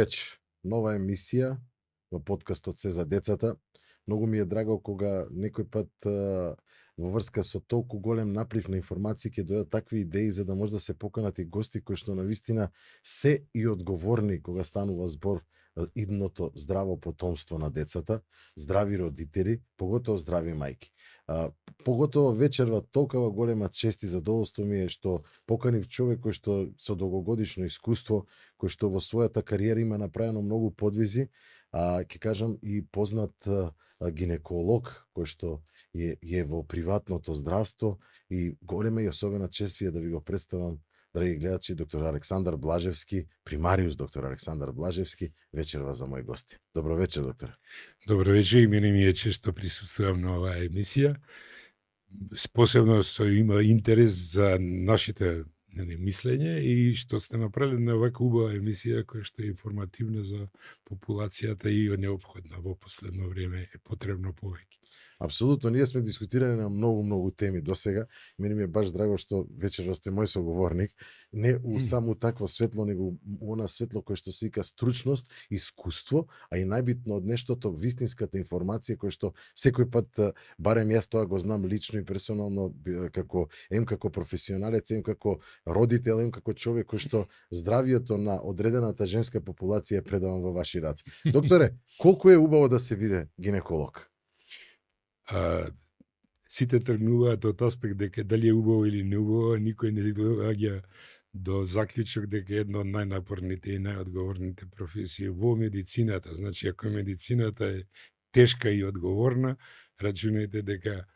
вечер. Нова емисија во подкастот Се за децата. Многу ми е драго кога некој пат во врска со толку голем наплив на информации ќе дојдат такви идеи за да може да се поканат и гости кои што навистина се и одговорни кога станува збор идното здраво потомство на децата, здрави родители, поготово здрави мајки. Поготово вечерва толкова голема чест и задоволство ми е што поканив човек кој што со долгогодишно искуство, кој што во својата кариера има направено многу подвизи, ќе кажам и познат гинеколог кој што е во приватното здравство и голема и особена чест ви е да ви го представам, драги гледачи, доктор Александар Блажевски, примариус доктор Александар Блажевски, вечерва за мои гости. Добро вечер, доктор. Добро вечер, и мене ми е чест што присуствувам на оваа емисија. Посебно со има интерес за нашите мислење и што сте направили на овака убава емисија која што е информативна за популацијата и неопходна во последно време е потребно повеќе. Апсолутно, ние сме дискутирали на многу теми досега. Мене ми е баш драго што вечерва сте мој соговорник, не у само такво светло, него она светло кое што се вика стручност, искуство, а и најбитно од нештото вистинската информација која што секој пат, барем јас тоа го знам лично и персонално, како професионалец, како родител, како човек кој што здравието на одредената женска популација предавам во ваши раце. Докторе, колку е убаво да се биде гинеколог? Сите тргнуваат од аспект дека дали е убаво или не убаво, никој не доаѓа до заклучок дека е една од најнапорните и најодговорните професии во медицината. Значи, ако медицината е тешка и одговорна, рачунајте дека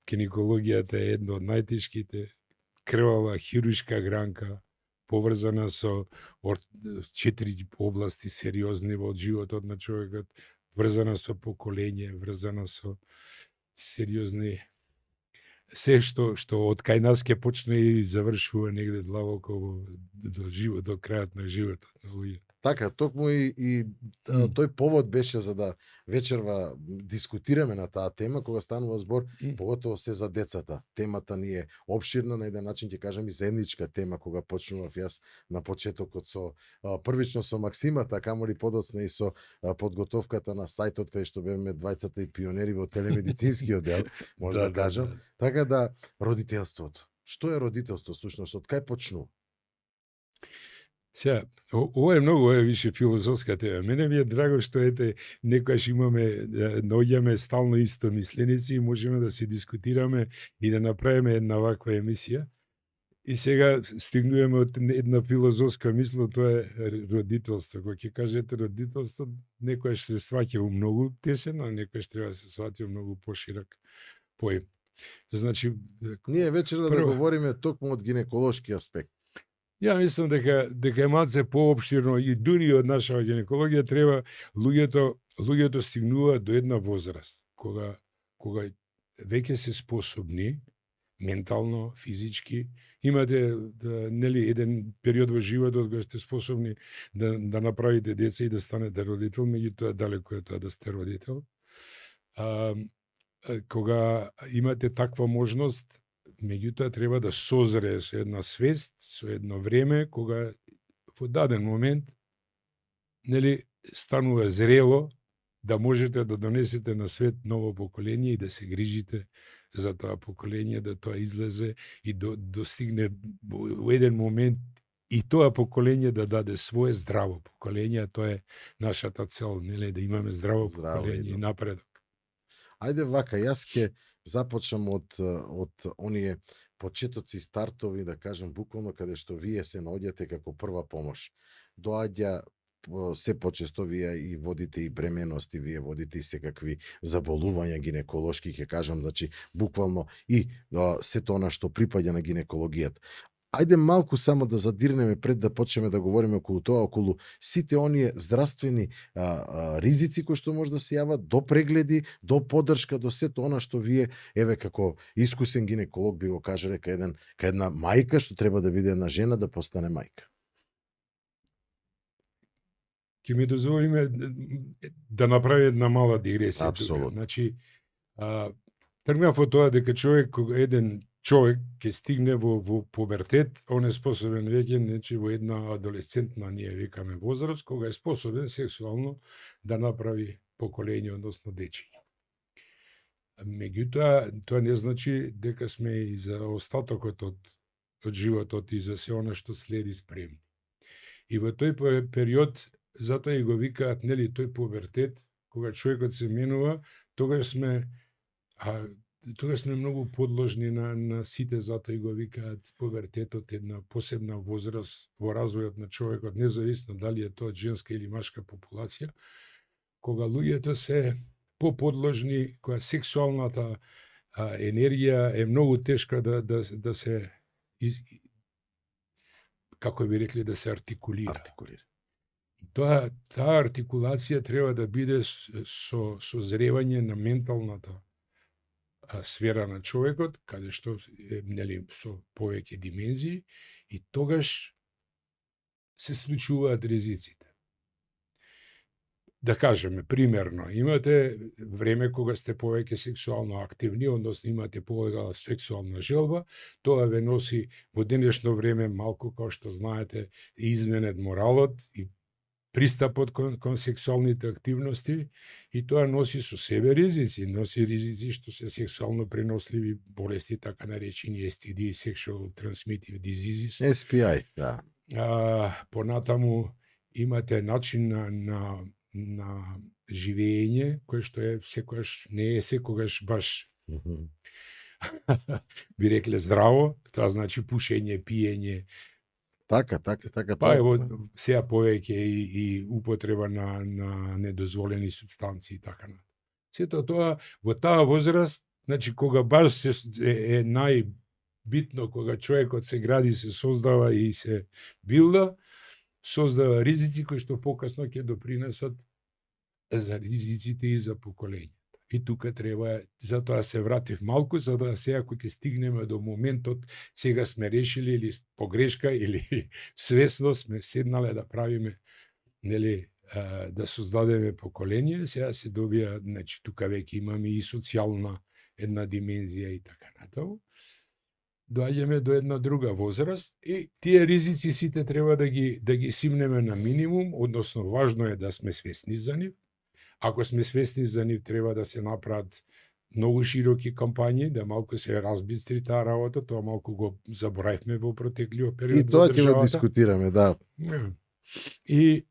гинекологијата е една од најтешките, крвава хируршка гранка, поврзана со 4 области сериозни во животот на човекот, врзана со поколење, врзана со сериозни се што од кај нас ќе почне и завршува негде длабоко до крајот на животот на луѓето. Така, токму и тој повод беше за да вечерва дискутираме на таа тема, кога станува збор, поготово се за децата. Темата ни е опширна, на еден начин ќе кажам и заедничка тема, кога почнував јас на почетокот со првично со Максимата, камоли подоцна и со подготовката на сајтот кај што бевме двајцата и пионери во телемедицинскиот дел, може да кажам. Така да, родителството. Што е родителство всушност? Од кај почнува? Сега, ова е више филозофска тема. Мене ми е драго што некојаш наоѓаме стално исто мисленици и можеме да се дискутираме и да направиме една ваква емисија. И сега стигнуваме од една филозофска мисла, тоа е родителство. Кога ќе кажете родителство, некојаш се сваќа у многу тесен, а некојаш треба да се свати у многу поширок поим. Значи, ние вечера да говориме токму од гинеколошки аспект. Ја мислам дека е малце поопштирно и дури од нашава гинекологија треба луѓето стигнуваат до една возраст кога веќе се способни ментално, физички, имате еден период во животот кога сте способни да направите деца и да станете родител, меѓутоа далеку е тоа да сте родител. Кога имате таква можност, меѓутоа треба да созрее со една свест, со едно време, кога во даден момент станува зрело да можете да донесете на свет ново поколение и да се грижите за тоа поколение, да тоа излезе и достигне во еден момент и тоа поколение да даде свое здраво поколение, тоа е нашата цел, да имаме здраво поколение и напредок. Ајде вака, јас ќе започнам од оние почетоци, стартови, да кажам, буквално каде што вие се наоѓате како прва помош. Доаѓа се почесто вие и водите и бременности, вие водите и секакви заболувања гинеколошки, ќе кажам, значи буквално и сето она што припаѓа на гинекологијата. Ајде малку само да задирнеме пред да почнеме да говориме околу тоа, околу сите оние здравствени ризици кои што може да се јават, до прегледи, до поддршка, до сето она што вие, како искусен гинеколог би го кажале кај една мајка што треба да биде една жена да постане мајка. Ќе ми дозволиме да направи една мала дигресија. Апсолутно. Значи, тргнав од тоа дека еден човек ќе стигне во пубертет, он е способен веќе, значи во една адолесцентна, ние викаме, возраст, кога е способен сексуално да направи поколение, односно дечиња. Меѓутоа, тоа не значи дека сме и за остатокот од животот и за се она што следи спремни. И во тој период, затоа и го викаат, нели, тој пубертет, кога човекот се менува, тогаш сме многу подложни на сите, затоа и го викаат пубертетот една посебна возраст во развојот на човекот, независно дали е тоа женска или машка популација, кога луѓето се поподложни, кога сексуалната енергија е многу тешка да се како би рекле, да се артикулира. Таа артикулација треба да биде со созревање на менталната сфера на човекот, каде што нели со повеќе димензии, и тогаш се случуваат ризиците. Да кажеме, примерно, имате време кога сте повеќе сексуално активни, односно имате повеќе сексуална желба, тоа ве носи во денешно време малку, како што знаете, изменет моралот и пристапот кон сексуалните активности, и тоа носи со себе ризици, што се сексуално преносливи болести, така наречени STD, Sexual Transmitted Diseases. SPI, да. Понатаму имате начин на живење, кој што е секогаш, не е секогаш баш би рекле здраво, тоа значи пушење, пиење. Така. Па ево сега повеќе и употреба на недозволени супстанции и така на. Сето тоа во таа возраст, значи кога баш е најбитно, кога човекот се гради, се создава и се билда, создава ризици кои што покасно ќе допринесат за ризиците и за поколењето. И тука треба, затоа се вратив малку, за да сега кој ќе стигнеме до моментот, сега сме решили или погрешка или свесно сме седнале да правиме, нели, да создадеме поколение, сега се добија, значи тука веќе имаме и социјална една димензија и така натаму. Доаѓаме до една друга возраст и тие ризици сите треба да ги симнеме на минимум, односно важно е да сме свесни за нив. Ако сме свесни за нив, треба да се направат многу широки кампањи, да малку се разбистри таа работа, тоа малку го заборавме во протеклиот период. И тоа ќе го дискутираме, да. И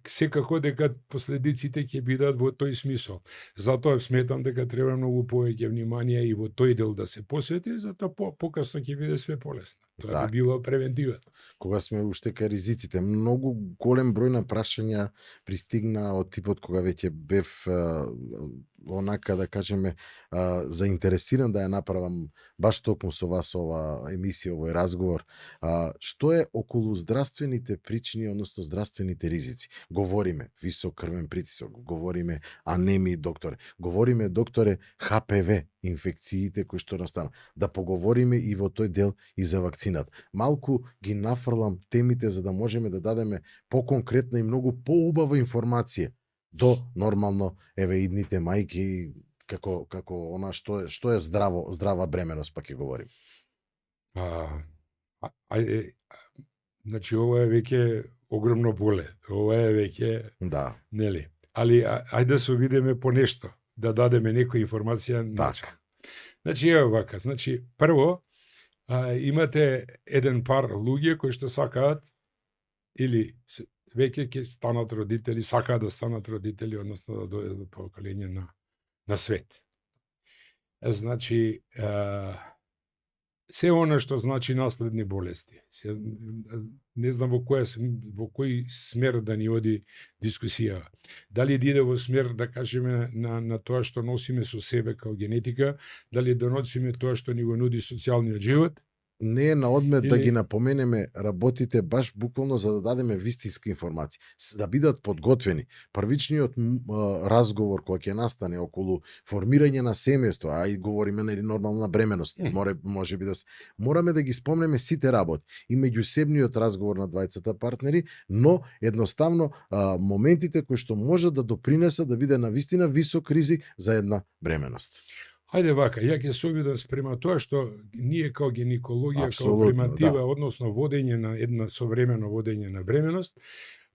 секако дека последиците ќе бидат во тој смисол. Затоа сметам дека треба многу повеќе внимание и во тој дел да се посвети, затоа покасно ќе биде све полесно. Тоа би било превентива. Кога сме уште кај ризиците, многу голем број на прашања пристигна од типот кога веќе бев онака, да кажеме, заинтересиран да ја направам баш токму со вас ова емисија, овој разговор. Што е околу здравствените причини, односно здравствените ризици? Говориме висок крвен притисок, говориме анемии, докторе, говориме, докторе, ХПВ, инфекциите кои што настанат. Да поговориме и во тој дел и за вакцината. Малку ги нафрлам темите за да можеме да дадеме поконкретна и многу поубава информација до нормално еве идните мајки, како она што е здрава бременост, па ќе говорим. Значи ова е веќе огромно поле. Ова е веќе, да, нели. Али ајде да се обидеме по нешто, да дадеме некоја информација. Така. Значи е вака, значи прво имате еден пар луѓе кои што сакаат или веќе ќе станат родители, сакаат да станат родители, односно да дојдат до поколение на свет. Значи, се она што значи наследни болести. Не знам во кој смер да ни оди дискусија. Дали да иде во смер, да кажеме, на тоа што носиме со себе као генетика, дали да носиме тоа што ни го нуди социјалниот живот. Не е на одмет да ги напоменеме работите баш буквално за да дадеме вистинска информација, да бидат подготвени. Првичниот разговор кој ќе настане околу формирање на семејство, а и говориме на нормална бременост, може би мораме да ги спомнеме сите работи и меѓусебниот разговор на двајцата партнери, но едноставно моментите кои што можат да допринесат да биде навистина висок ризик за една бременост. Ајде вака, ја ќе се обидам спрема тоа што ние као гинекологија, као Апсолутно, приматива, да. односно водење на една современо водење на бременост,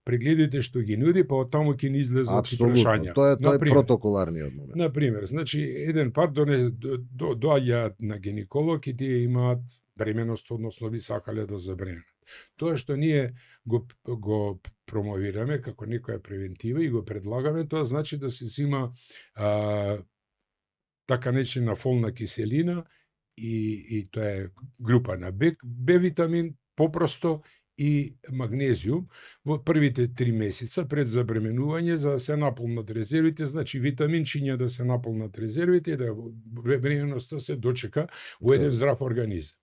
прегледите што ги нуди, па од таму ќе ни излезат и Апсолутно. прашања. Тоа е Например, протоколарниот момент. Например, значи, еден пар доаѓаат на гинеколог и тие имаат бременост, односно би сакале да забременат. Тоа што ние го промовираме како некоја превентива и го предлагаме, тоа значи да се зима така наречена фолна киселина и тоа е група на Б витамин, попросто, и магнезиум во првите 3 месеца пред забременување за да се наполнат резервите, значи витаминчиња да се наполнат резервите и да бременоста се дочека во еден здрав организам.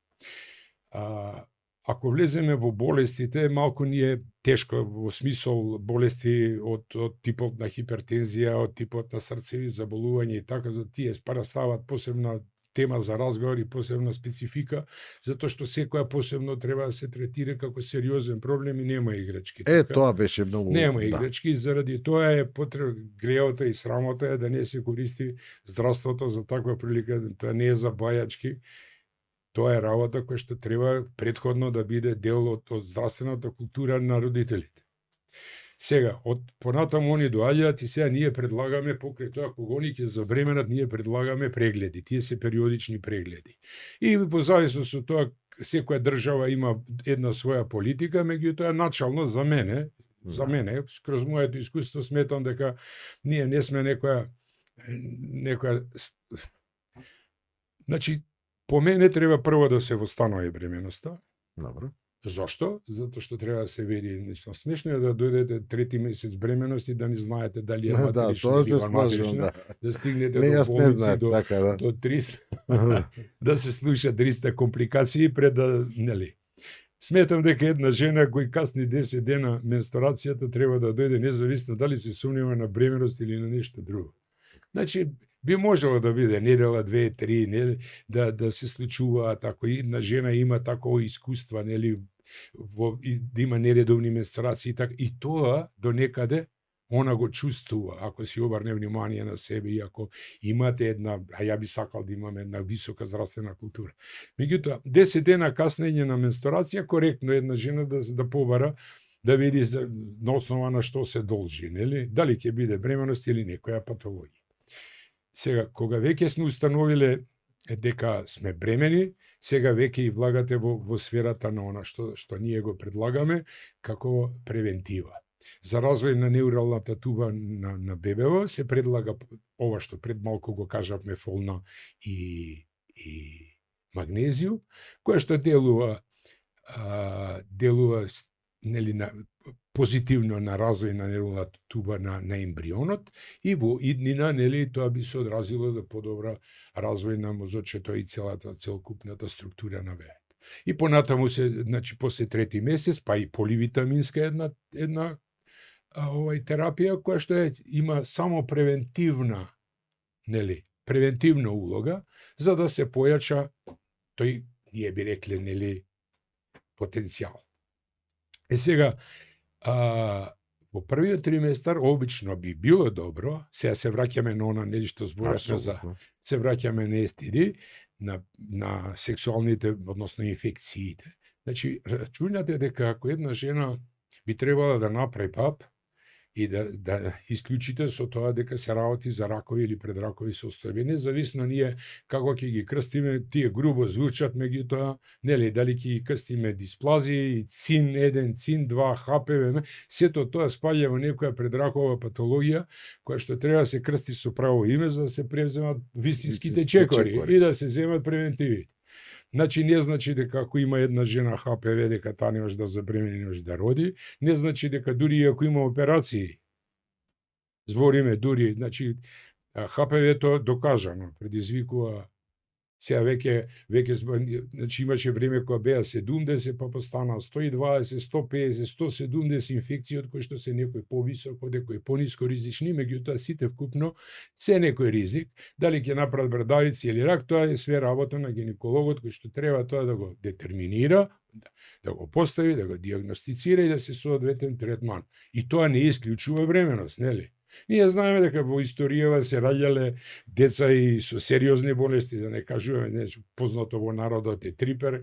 Ако влеземе во болестите, малку ни е тешко во смисол болести од типот на хипертензија, од типот на срцеви заболувања и така, за тие стават посебна тема за разговор и посебна специфика, затоа што секоја посебно треба да се третира како сериозен проблем и нема играчки. Тоа беше многу... Нема играчки, заради тоа е греота и срамота е да не се користи здравството за таква прилика, тоа не е за бајачки, тоа е работа која што треба претходно да биде дел од здравствената култура на родителите. Сега, од понатаму они доаѓаат и сега ние предлагаме покрај тоа кога они ќе забременат, ние предлагаме прегледи, тие се периодични прегледи. И во зависност од тоа секоја држава има една своја политика, меѓутоа начално за мене, скроз моето искуство сметам дека ние не сме некоја значи по мене треба прво да се востанови бременоста. Добро. Зошто? Затоа што треба да се види, нешто смешно е да дојдете 3-ти месец бременност и да не знаете дали е матерична или ванматерична, да стигнете до болници до 300, да се слуша 300 компликации пред да, нели. Сметам дека една жена кој касни 10 дена менструацијата треба да дојде независно дали се сумнива на бременност или на нешто друго. Значи, би можело да биде недела, 2-3, нели, да се случува тако, една жена има такова искуства, нели, да има нередовни менструации, така, и тоа до некаде она го чувствува, ако си обрне внимание на себе и ако имате една, а ја би сакал да имаме една висока здравствена култура. Меѓутоа, 10 дена каснење на менструација, коректно една жена да побара, да види на основа на што се должи, нели, дали ќе биде бременост или некоја патологија. Сега, кога веќе сме установиле дека сме бремени, сега веќе и влагате во сферата на она што ние го предлагаме како превентива. За развој на неуралната туба на бебево се предлага ова што пред малку го кажавме, фолна и магнезиум, која што делува нели позитивно на развој на неуралната туба на ембрионот и во иднина нели тоа би се одразило да подобра развој на мозочето и целокупната структура на бебето. И понатаму се, значи после 3-ти месец, па и поливитаминска една терапија која што има само превентивна, нели, превентивна улога за да се појача тој, ние би рекле, нели, потенцијал. Сега, во првиот триместар обично би било добро, сега се враќаме на она нели што зборавме за, се враќаме на STD, на сексуалните, односно инфекциите. Значи, рачунате дека ако една жена би требала да направи ПАП и да исклучите со тоа дека се работи за ракови или предракови состојби. Независно ние како ќе ги крстиме, тие грубо звучат, меѓутоа, нели, дали ќе ги крстиме дисплазија, ЦИН-1, ЦИН-2, ХПВ, сето тоа спаѓа во некоја предракова патологија, која што треба да се крсти со право име за да се преземат вистинските чекори и да се земат превентивите. Значи, не значи дека ако има една жена ХПВ, дека таа не може да забремени, не може да роди, не значи дека дури ако има операции, збориме дури, значи, ХПВ-то докажано предизвикува, сега веќе, значи имаше време кога беа 70, па постана 120, 150, 170 инфекции, од кои што се некои повисоко, некои пониско ризични, меѓутоа сите вкупно се некој ризик, дали ќе направат брадавици или рак, тоа е све работа на гинекологот кој што треба тоа да го детерминира, да го постави, да го диагностицира и да се соодветен третман. И тоа не исклучува бременост, нели? Ние знаеме дека во историјава се раѓале деца и со сериозни болести, да не кажуваме, нешто познато во народот е трипер,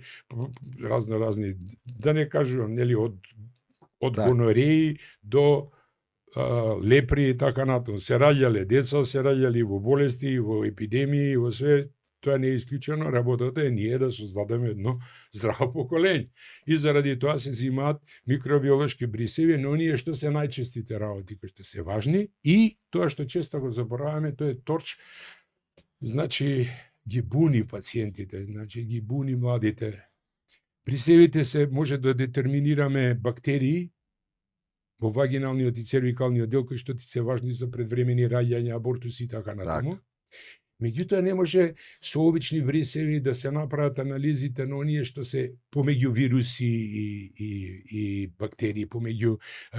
разни, да не кажувам, нели, од Так. гонореи до лепри и така натаму. Се раѓале деца, се раѓали во болести, во епидемии, во све. Тоа не е исклучено, работата е ние да создадеме едно здраво поколење. И заради тоа се зимаат микробиолошки брисеви, но оние што се најчестите работи кои што се важни и тоа што често го забораваме, тоа е торч, значи ги буни пациентите, значи ги буни младите. Брисевите се може да детерминираме бактерии во вагиналниот и цервикалниот дел кои што ти се важни за предвремени раѓања, абортуси и така натаму. Меѓутоа не може со обични брисеви да се направат анализите на оние што се помеѓу вируси и бактерии, помеѓу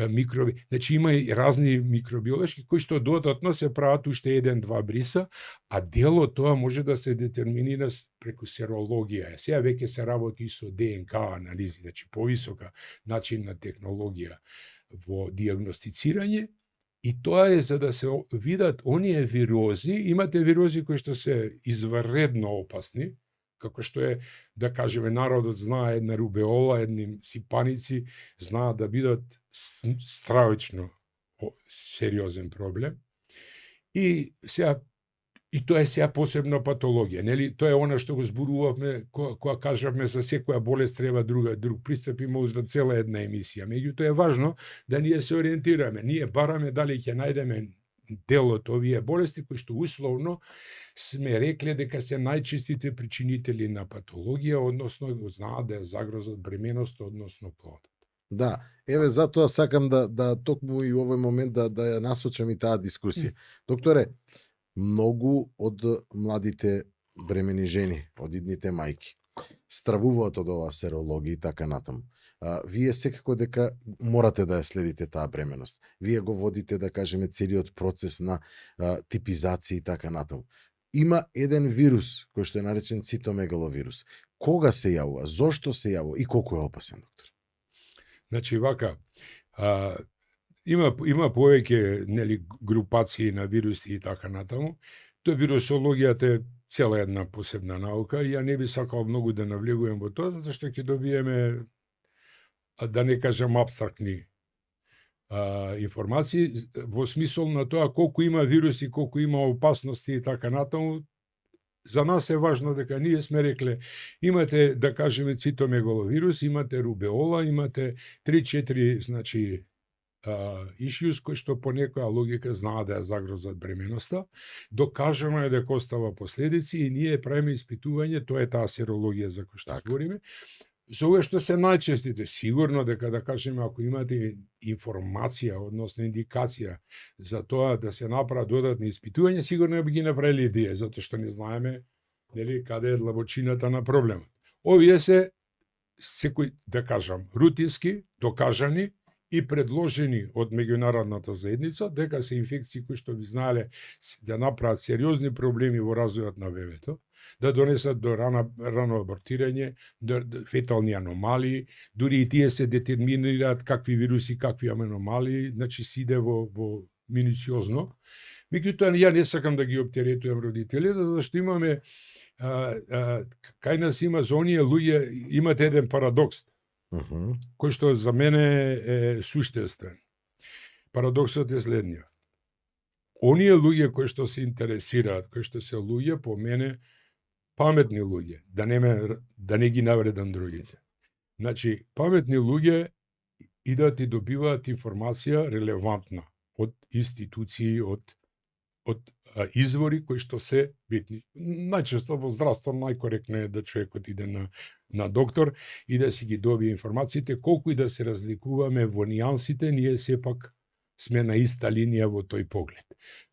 микроби. Значи има и разни микробиолошки кои што додатно се прават уште 1-2 бриса, а дел од тоа може да се детерминира преку серологија. Сега веќе се работи со ДНК анализи, значи повисока начин на технологија во диагностицирање. И тоа е за да се видат оние вирози, имате вирози кои што се изваредно опасни, како што е, да кажеме, народот знае една рубеола, едни сипаници, знаат да бидат стравично сериозен проблем. И тоа е сега посебна патологија, нели? Тоа е она што го зборувавме кога кажавме за секоја болест треба друг пристап, има узда цела една емисија. Меѓутоа е важно да ние се ориентираме. Ние бараме дали ќе најдеме дел од овие болести кои што условно сме рекле дека се најчестите причинители на патологија, односно знаат да ја загрозат бременоста, односно плодот. Да, еве затоа сакам да токму и овој момент да ја насочам и таа дискусија. Докторе, многу од младите бремени жени, од идните мајки, стравуваат од оваа серологија и така натаму. Вие секако дека морате да ја следите таа бременост. Вие го водите, да кажеме, целиот процес на типизација и така натаму. Има еден вирус кој што е наречен цитомегаловирус. Кога се јавува, зошто се јавува и колку е опасен, доктор? Значи вака, има повеќе, нели, групации на вируси и така натаму. Тоа вирусологијата е цела една посебна наука и ја не би сакал многу да навлегувам во тоа, затоа што ќе добиеме, да не кажам, апстрактни информации во смисол на тоа колку има вируси, колку има опасности и така натаму. За нас е важно дека ние сме рекле, имате, да кажеме, цитомегаловирус, имате рубеола, имате 3-4, значи, issues кои што по некоја логика знаат да ја загрозат бременоста. Докажано е дека остава последици и ние правиме испитување, тоа е таа серологија за која што збориме. За овие што се најчестите, сигурно дека, да кажеме, ако имате информација, односно индикација за тоа да се направат додатни испитувања, сигурно би ги направили тие, затоа што не знаеме, нели, каде е длабочината на проблемот. Овие се секој, да кажам, рутински, докажани и предложени од меѓународната заедница дека се инфекции кои што ви знаеле да направат сериозни проблеми во развојот на бебето, да донесат до рано абортирање, до фетални аномалии, дури и тие се детерминираат какви вируси, какви аномалии, значи се иде во минуциозно. Меѓутоа, ја не сакам да ги оптеретувам родителите, зашто имаме, кај нас има за оние луѓе, имате еден парадокс, кој што за мене е суштествен. Парадоксот е следниот. Оние луѓе кои што се интересираат, кои што се луѓе, по мене, паметни луѓе, да не ги навредам другите. Значи, паметни луѓе идат и добиваат информација релевантна од институции, од извори кои што се битни. Најчесто во здравство најкоректно е да човекот иде на доктор и да си ги добие информациите, колку и да се разликуваме во нијансите, ние сепак сме на иста линија во тој поглед.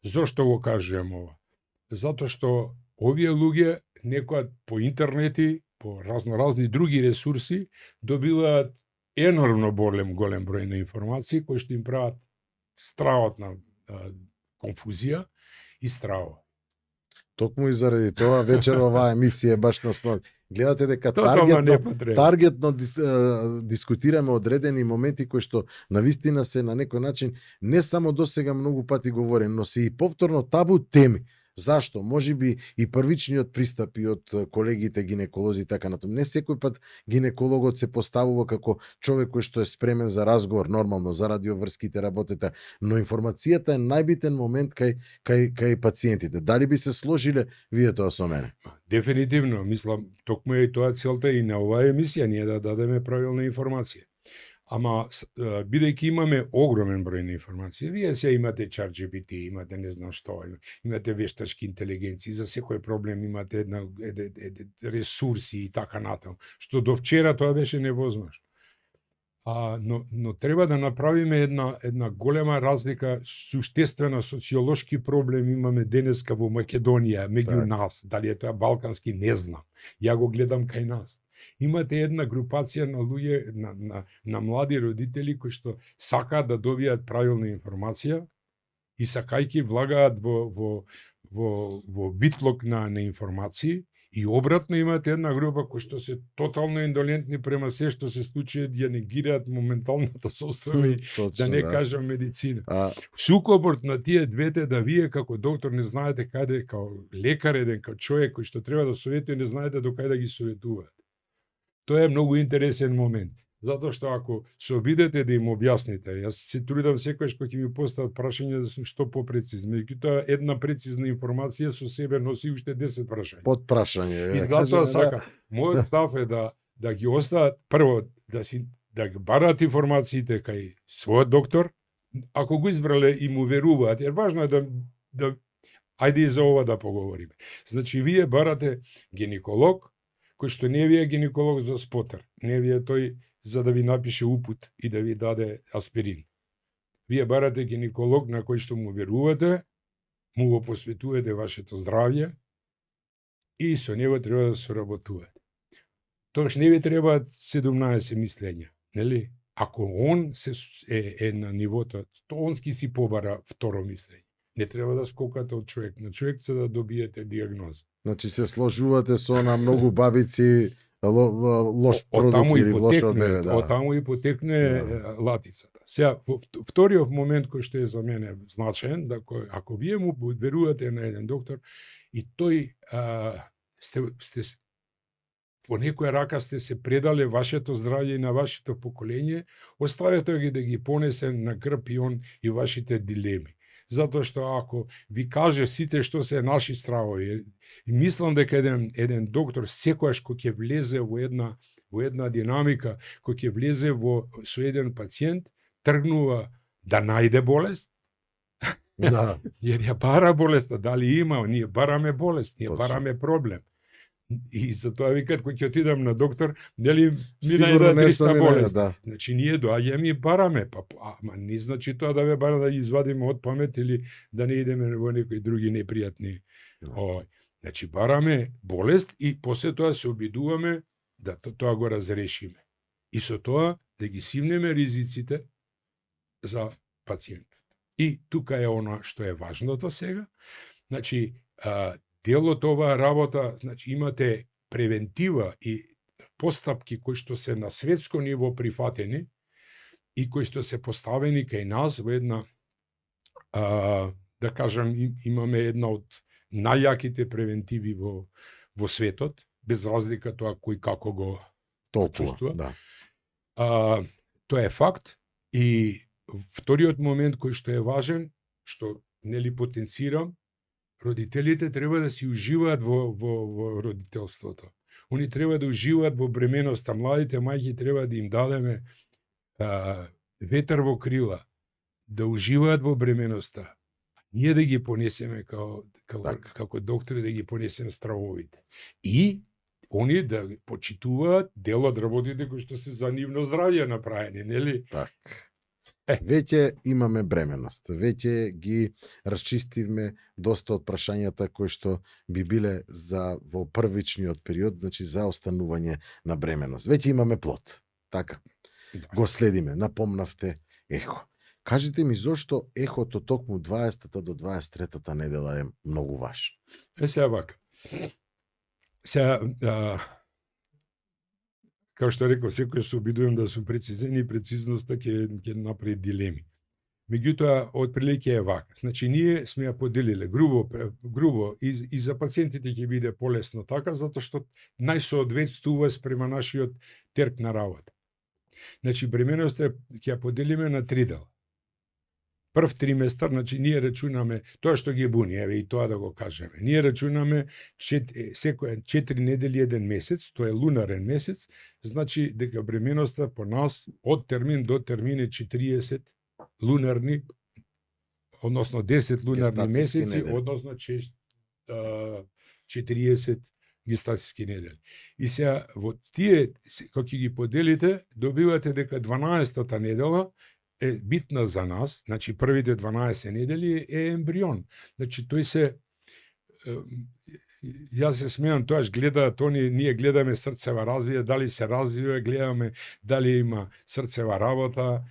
Зошто го кажувам ова? Затоа што овие луѓе некоја по интернети, по разноразни други ресурси, добиваат енормно голем број на информации кои што им прават стравот на конфузија и страво. Токму и заради тоа вечер оваа емисија е баш на основа. Гледате дека Тотално непотребно. таргетно дискутираме одредени моменти кои што навистина се на некој начин не само досега многу пати говорени, но се и повторно табу теми. Зашто? Можеби и првичниот пристап и од колегите гинеколози така натаму. Не секој пат гинекологот се поставува како човек кој што е спремен за разговор, нормално за радиоврските работета, но информацијата е најбитен момент кај пациентите. Дали би се сложиле вие тоа со мене? Дефинитивно, мислам, токму е и тоа целта и на оваа емисија ние да дадеме правилна информација. Ама, бидејќи имаме огромен број на информации, вие се имате ChatGPT, имате не знам што, имате вештачки интелигенции, за секој проблем имате една ресурси и така натаму, што до вчера тоа беше невозможно. Но треба да направиме една голема разлика, суштествена социолошки проблем имаме денеска во Македонија, меѓу нас, дали е тоа балкански, не знам. Ја го гледам кај нас. Имате една групација на луѓе, на млади родители кои што сакаат да добијат правилна информација и сакајќи влагаат во битлог на информации, и обратно имате една група кои што се тотално индолентни према се што се случи, ја негираат моменталната состојба и да не кажам медицина. Сукоборот на тие двете, да вие како доктор не знаете каде, као лекар еден, као човек кој што треба да советува, не знаете до кај да ги советуваат. Тоа е многу интересен момент, затоа што ако се обидете да им објасните, јас се трудам секогаш кога ќе ми постават прашање да сум што попрецизно, меѓутоа една прецизна информација со себе носи уште 10 прашања. Под прашање. И затоа сакам. Мојот став е да ги остават прво да ги бараат информациите кај својот доктор, ако го избрале и му веруваат, jer важно е да ајде и за ова да поговориме. Значи вие барате гинеколог кој што не ви е гинеколог за спотер, не ви е тој за да ви напише упут и да ви даде аспирин. Вие барате гинеколог на кој што му верувате, му го посветувате вашето здравје и со него треба да соработувате. Тоаш не ви требаат 17 мислења, нели? Ако он е на нивото, то он ски си побара второ мислење. Не треба да скокате од човек на човек за да добиете диагноза. Значи се сложувате со на многу бабици лош продукт или лошо бебе, да. Од таму и потекне латицата. Сега, вториот момент кој што е за мене значаен, да ако вие му верувате на еден доктор и тој сте во некоја рака сте се предале вашето здравје и на вашето поколение, оставете ги да ги понесе на грб и он и вашите дилеми. Затоа што ако ви каже сите што се наши стравови, мислам дека еден доктор секојаш кој ќе влезе во една динамика, кој ќе влезе со еден пациент, тргнува да најде болест, Да. Jer ја бара болеста, дали има, ние бараме болест, ние бараме проблем. И затоа викат кој ќе отидам на доктор, нели ми најде 300 болест. Да. Значи ние доаѓаме и бараме, ама не значи тоа да ве бара да ги извадиме од памет или да не идеме во некои други непријатни. Значи бараме болест и после тоа се обидуваме да тоа го разрешиме. И со тоа да ги симнеме ризиците за пациентот. И тука е она што е важното сега. Значи, дел од оваа работа, значи имате превентива и постапки кои што се на светско ниво прифатени и кои што се поставени кај нас во една, да кажам, имаме една од најјаките превентиви во светот, без разлика тоа кој како го чувствува. Да. Тоа е факт. И вториот момент кој што е важен, што нели потенцирам, родителите треба да си уживаат во родителството. Они треба да уживаат во бременоста. Младите мајки треба да им дадеме ветер во крила, да уживаат во бременоста. Ние да ги понесеме како доктори, да ги понесеме стравовите. И они да почитуваат дел од работите кои што се за нивно здравје направени, нели? Так. Веќе имаме бременост, веќе ги расчистивме доста од прашањата кои што би биле во првичниот период, значи за останување на бременост. Веќе имаме плод, така. Да. Го следиме, напомнавте ехо. Кажете ми зошто ехото токму 20-та до 23-та недела е многу важно? Сега вака. Сега, како што реков, секој се обидувам да сум прецизен и прецизноста ќе направи дилеми. Меѓутоа, отприлike е вака. Значи, ние сме ја поделиле грубо и за пациентите ќе биде полесно така, затоа што најсоодветствува спрема нашиот терк на работа. Значи, бременоста ќе ја поделиме на 3 дела. Прв триместар, значи ние рачунаме тоа што ги буни, еве и тоа да го кажеме. Ние рачунаме 4 недели 1 месец, тоа е лунарен месец, значи дека бременоста по нас од термин до термин е 40 лунарни, односно 10 лунарни месеци, недели. односно 40 гестацијски недели. И сега во тие кога ќе ги поделите, добивате дека 12-та недела е битна за нас, значи првите 12 недели е ембрион. Значи тој се јас се смеам, тоаш гледаат они, ние гледаме срцева развија, дали се развива, гледаме дали има срцева работа.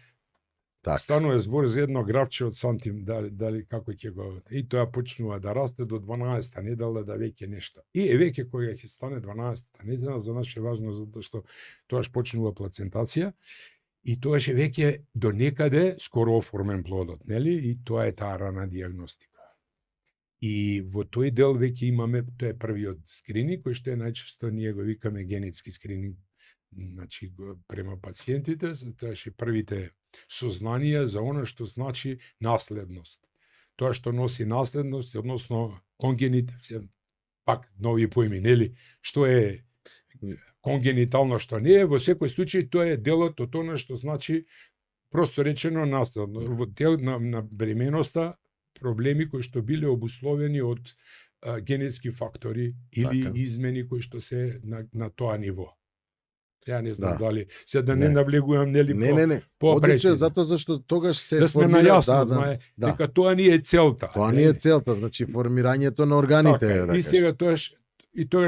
Так. Станува збор за едно гравче од сантим, дали како ќе го... И тоа почнува да расте до 12-та недела да веќе нешто. И веќе кога ќе стане 12-та недела, за нас е важно затоа што тоаш почнува плацентација. И тоа е веќе до некаде скоро оформен плодот, нели? И тоа е таа рана диагностика. И во тој дел веќе имаме, тоа е првиот скрининг, кој што е најчесто ние го викаме генетски скрининг, значи према пациентите, тоа е првите сознанија за она што значи наследност. Тоа што носи наследност, односно конгенит, пак нови поими, нели? Што е конгенитално, што не е, во секој случај тоа е делот од она што значи, просто речено, наследно. Во дел на бременоста, проблеми кои што биле обусловени од генетски фактори или Така. измени кои што се на тоа ниво. Ја не знам Да. дали, сега да не Не. навлегувам, нели, Не. по-пречизно. Одлично, затоа зашто тогаш се Да сме формира, најасно, знае, дека тоа ни е целта. Тоа не е целта, значи формирањето на органите. Така, да и сега тогаш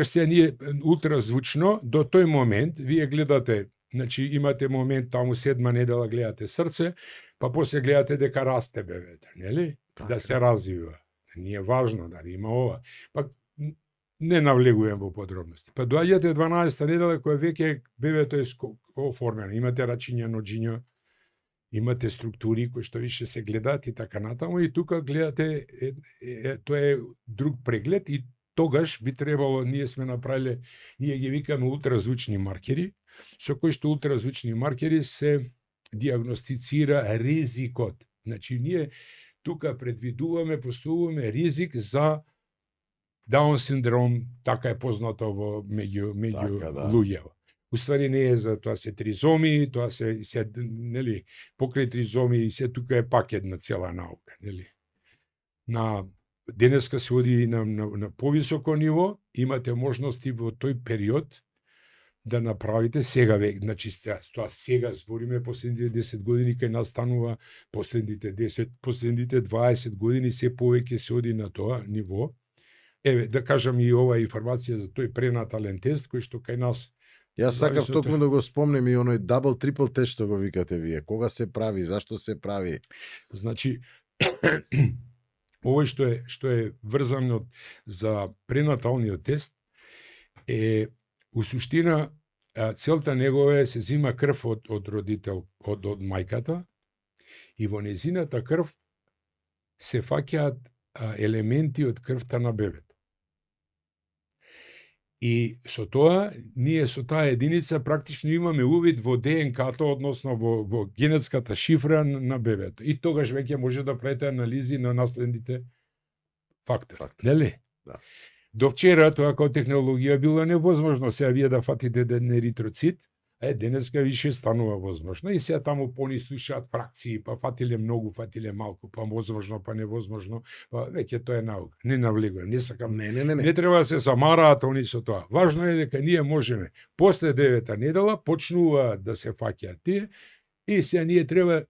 се ние ултразвучно до тој момент вие гледате, значи имате момент таму 7 недела гледате срце, па после гледате дека расте бебето, нели? Така. Да се развива. Не е важно дали има ова. Па не навлегувам во подробности. Па доаѓате 12-та недела која веќе бебето е оформено, имате рачиња, ноџиња, имате структури кои што више се гледаат и така натаму, и тука гледате, тоа е друг преглед и тогаш би требало, ние сме направиле, ние ги викаме ултразвучни маркери, со кои што ултразвучни маркери се диагностицира ризикот. Значи ние тука предвидуваме, поставуваме ризик за Даун синдром, така е познато во меѓу Така, да. луѓето. Уствари не е за тоа се тризоми, тоа се нели, покрај тризоми и се тука е пак една цела наука, нели. На денеска се оди на повисоко ниво, имате можности во тој период да направите сега значи тоа сега збориме последните 10 години кај настанува последните 20 години се повеќе се оди на тоа ниво. Еве, да кажам и ова информација за тој пренатален тест кој што кај нас. Јас сакав зависи од токму да го спомнем и оној дабл трипл тест што го викате вие. Кога се прави, зашто се прави? Значи овој што е врзано за пренаталниот тест е у суштина целта негова е се зима крв од родител, од мајката, и во незината крв се фаќаат елементи од крвта на бебето. И со тоа, ние со таа единица практично имаме увид во ДНК-то, односно во генетската шифра на бебето. И тогаш веќе може да правите анализи на наследните фактори. Нели? Да. До вчера тоа како технологија било невозможно. Сега вие да фатите еден еритроцит, денеска више станува возможно. И сега таму пони слушаат фракции, па фатиле многу, фатиле малку, па возможно, па невозможно, па веќе тоа е наука. Не навлегувам, не сакам. Не треба да се замараат они со тоа. Важно е дека ние можеме после 9-та недела почнуваат да се фаќаат тие, и сега ние треба,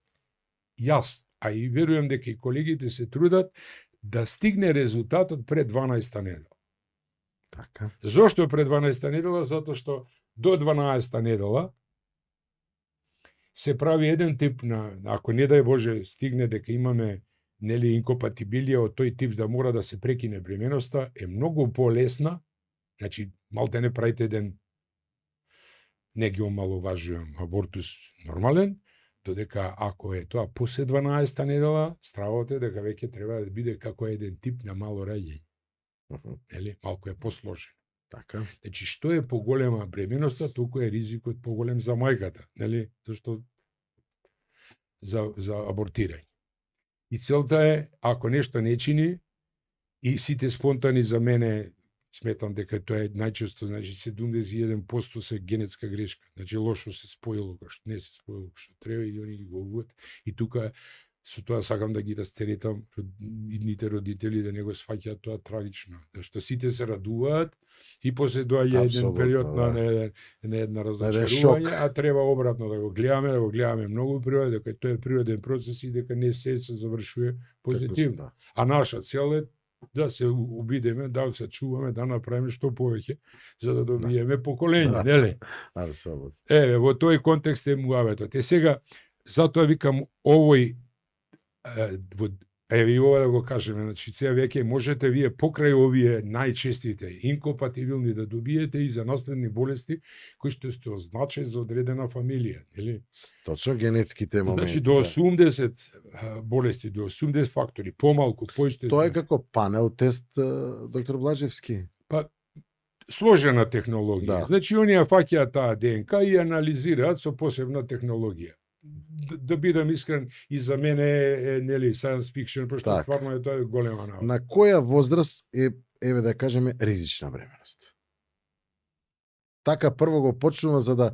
јас, а и верувам дека и колегите се трудат да стигне резултатот пред 12-та недела. Така. Зошто пред 12-та недела? Затоа што до 12-та недела се прави еден тип на, ако не дај Боже стигне дека имаме нели инкомпатибилија од тој тип да мора да се прекине бременоста, е многу полесна, значи малте не правите еден, не ги омаловажувам, абортус нормален, додека ако е тоа после 12-та недела, стравот е дека веќе треба да биде како еден тип на мало раѓање. Нели, малку е посложен. Така. Значи, што е поголема бременоста, толку е ризикот поголем за мајката, нели? Зашто за абортирање. И целта е, ако нешто не чини, и сите спонтани за мене, сметам дека тоа е најчесто, значи 71% се генетска грешка. Значи лошо се споило, што не се споило што треба и они ги го убиват. И тука со тоа сакам да ги растеретам идните родители да не го сваќаат тоа трагично. Зашто сите се радуваат и после доаѓа еден период на една разочарување, а треба обратно да го гледаме многу природа, дека тоа е природен процес и дека не се завршува позитивно. А наша цел е да се обидеме, да се чуваме, да направиме што повеќе, за да добиеме поколење, нели? Апсолутно. Во тој контекст е муаветот. Сега, затоа викам овој и ова да го кажеме, значи сега веќе можете вие покрај овие најчестите инкомпатибилни да добиете и за наследни болести кои што сте означени за одредена фамилија, нели? Точно генетските моменти. Значи до 80 болести, до 80 фактори, помалку, поише. Тоа е како панел тест, доктор Блажевски. Па сложена технологија. Да. Значи оние фаќаат таа ДНК и анализираат со посебна технологија. Да бидам искрен, и за мене е нели science fiction, пошто Так. стварно е тоа голема наука. На која возраст е, еве да кажеме, ризична бременост? Така прво го почнува за да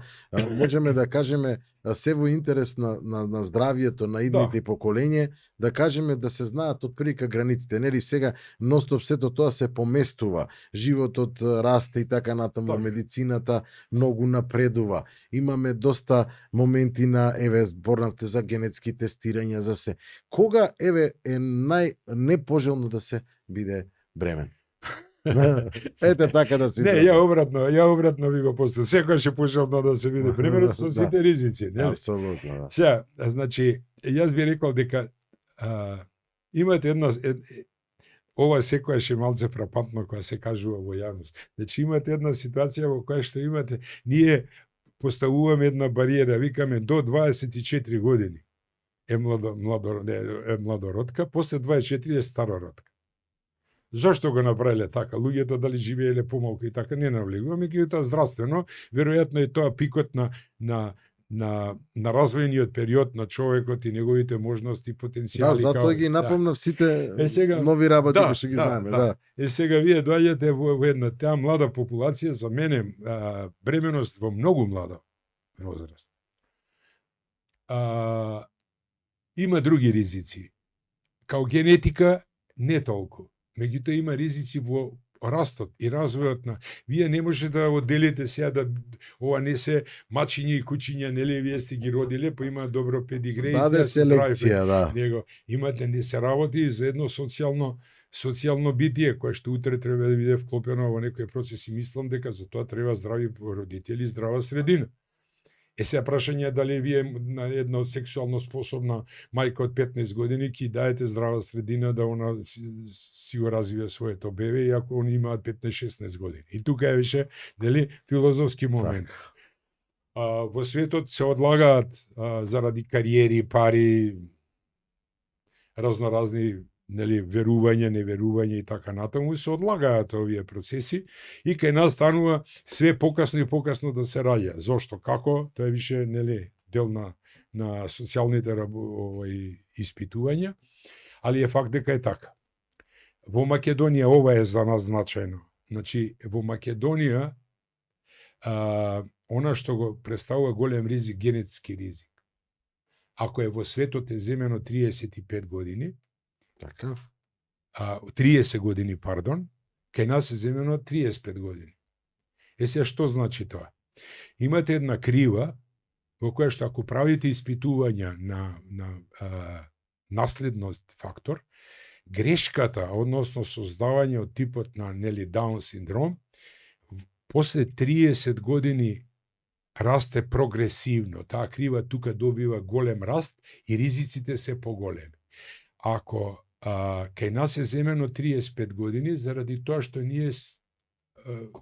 можеме да кажеме се во интерес на здравието на идните поколење, да кажеме да се знаат отприлика границите. Нели сега ностоп сето тоа се поместува. Животот расте и така натаму, медицината многу напредува. Имаме доста моменти на еве зборнавте за генетски тестирања за се. Кога еве е најнепожелно да се биде бремен? Ете така да се Не, ја обратно ви го поставам. Секојаш е пожелно да се биде бремен со сите ризици, нели? Апсолутно, да. Сега, значи, јас би рекол дека имате една ова секојаш е малце фрапантно кога се кажува во јавност. Значи имате една ситуација во која што имате, ние поставуваме една бариера, викаме до 24 години е младородка, после 24 е старородка. Зошто го направиле така? Луѓето дали живееле помалку и така не навлегуваме, меѓутоа здравствено, веројатно е тоа пикот на развојниот период на човекот и неговите можности, потенцијали. Да, затоа ги напомнав сите нови работи кои што ги знаеме, да. Сега вие доаѓате во една таа млада популација, за мене бременост во многу млада возраст. Има други ризици. Као генетика не толку. Меѓутоа има ризици во растот и развојот на... Вие не може да одделите сега да... Ова не се мачиња и кучиња, нели вие сте ги родиле, па има добро педигре. Да, селекција, да. Него имате, не се работи за едно социјално битие, кое што утре треба да биде вклопено во некој процес и мислам дека за тоа треба здрави родители и здрава средина. Сега прашање дали вие на една сексуално способна мајка од 15 години ќе даете здрава средина да она си го развие своето бебе, иако они имаат 15-16 години. И тука е више, нели, филозофски момент. Во светот се одлагаат заради кариери, пари, разноразни, нели, верување, неверување и така натаму, се одлагаат овие процеси и кај нас станува све покасно и покасно да се раѓа. Зошто? Како? Тоа е више, нели, дел на социјалните испитувања, али е факт дека е така. Во Македонија ова е за нас значајно. Значи, во Македонија она што го представува голем ризик, генетски ризик. Ако е во светот е земено 35 години, така. 30 години, пардон, кај нас е земено 35 години. Сега што значи тоа? Имате една крива во која што ако правите испитувања на наследност фактор, грешката, односно создавање од типот на, нели, Даун синдром, после 30 години расте прогресивно. Таа крива тука добива голем раст и ризиците се поголеми. Ако кај нас е земено 35 години, заради тоа што ние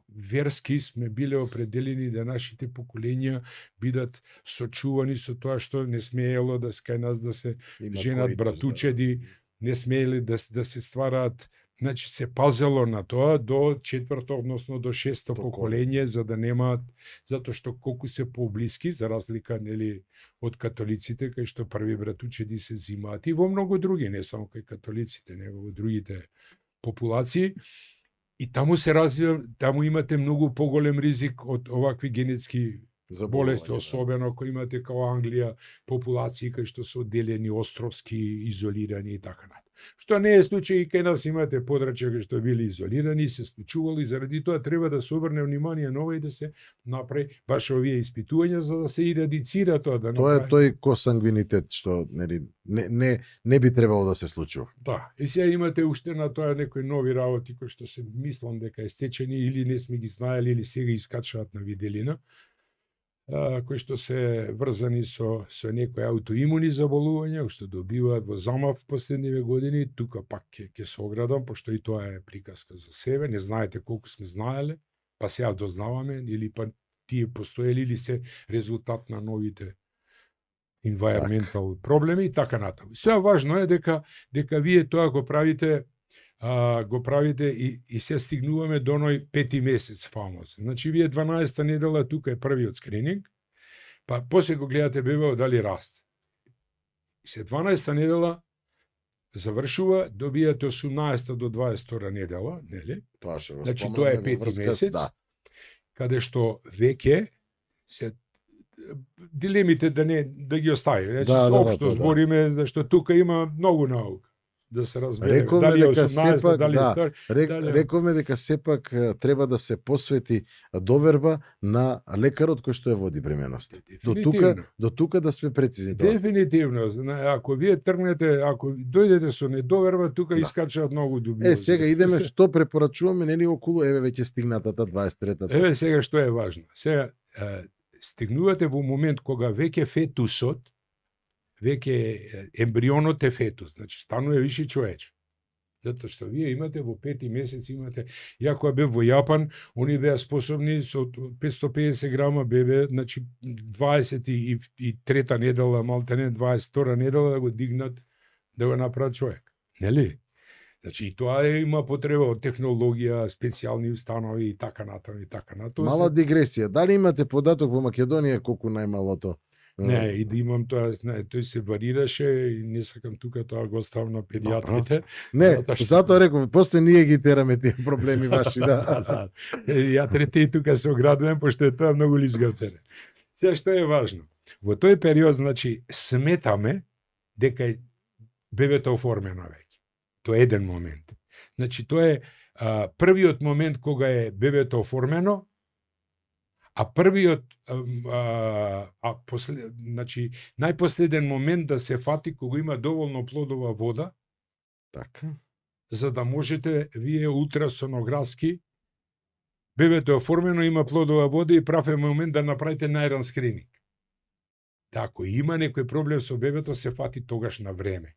верски сме биле определени да нашите поколенја бидат сочувани со тоа што не смеело да кај нас да се женат братучеди, не смееле да се ствараат. Значи се пазело на тоа до четврто, односно до шесто поколение, за да немаат, затоа што колку се поблиски, за разлика нели од католиците, кај што први братучеди се зимаат и во многу други, не само кај католиците, него во другите популации. И таму се развива, таму имате многу поголем ризик од овакви генетски болести, особено кои имате као Англија популации кај што се одделени, островски, изолирани и така натаму. Што не е случај и кај нас имате подрачја кај што били изолирани, се случувало и заради тоа треба да се обрне внимание на ова и да се направи баш овие испитувања за да се ирадицира тоа, да направи. Тоа е тој косангвинитет што нели не би требало да се случува. Да, и сега имате уште на тоа некои нови работи кои што се мислам дека е стечени или не сме ги знаели или сега искачаат на виделина, кои што се врзани со некои аутоимуни заболувања, што добиваат во замав последниве години. Тука пак ќе се оградам, пошто и тоа е приказка за себе. Не знаете колку сме знаеле, па сега дознаваме, или па тие постоели или се резултат на новите environmental проблеми и така натаму. Сега важно е дека вие тоа го правите и се стигнуваме до оној 5-ти месец фамозен. Значи, вие 12-та недела тука е првиот скрининг, па после го гледате бебео дали расте. И се 12-та недела завршува, добијате 18-та до 22-та недела, нели? Тоа што го значи, тоа е 5-ти месец, каде што веќе се дилемите да ги остави. Значи, општо збориме, зашто тука има многу наука. Да се разбере, дали е 18, дали е рековме дека сепак треба да се посвети доверба на лекарот кој што ја води бременост. До тука да сме прецизни. Дефинитивно. Ако вие тргнете, ако дојдете со недоверба, тука искачаат многу дуби. Сега идеме што препорачуваме, нели околу веќе стигнатата 23-та. Сега што е важно. Сега стигнувате во момент кога веќе фетусот, веќе ембрионот е фетус, значи станува више човече. Затоа што вие имате во 5-ти месец имате, ја кога бев во Јапан, они беа способни со 550 грама бебе, значи 23-та недела, малтене 22-та недела да го дигнат, да го направат човек. Нели? Значи и тоа има потреба од технологија, специјални установи и така натаму и така натаму. Мала дигресија. Дали имате податок во Македонија колку најмалото? Не, и да имам тоа, тој се варираше и не сакам тука тоа го оставам на педиатрите. Не, затоа реков, после ние ги тераме тие проблеми ваши, да. Педиатрите и тука се оградувам, пошто е тоа многу лизгав терен. Сега што е важно? Во тој период, значи, сметаме дека бебето оформено веќе. Тоа е еден момент. Значи, тоа е првиот момент кога е бебето оформено, а првиот, значи, најпоследен момент да се фати кога има доволно плодова вода, така, за да можете вие ултрасонографски, бебето е оформено, има плодова вода и прав е момент да направите најран скрининг. Да, ако има некој проблем со бебето, се фати тогаш на време.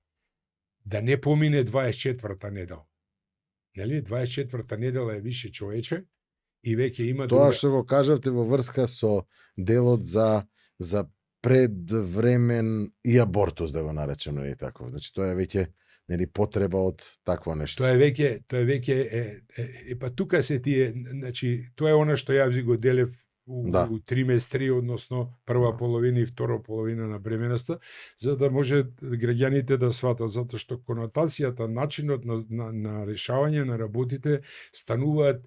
Да не помине 24-та недела. Нели? 24-та недела е више човече, и веќе има тоа што го кажавте во врска со делот за предвремен и абортус, да го наречем, нели така. Значи тоа е веќе нели потреба од такво нешто. Тоа е веќе па тука се тие, значи тоа е она што ја ви го делев у триместри, односно прва половина и втора половина на бременоста, за да може граѓаните да сватат, затоа што конотацијата, начинот на решавање на работите стануваат.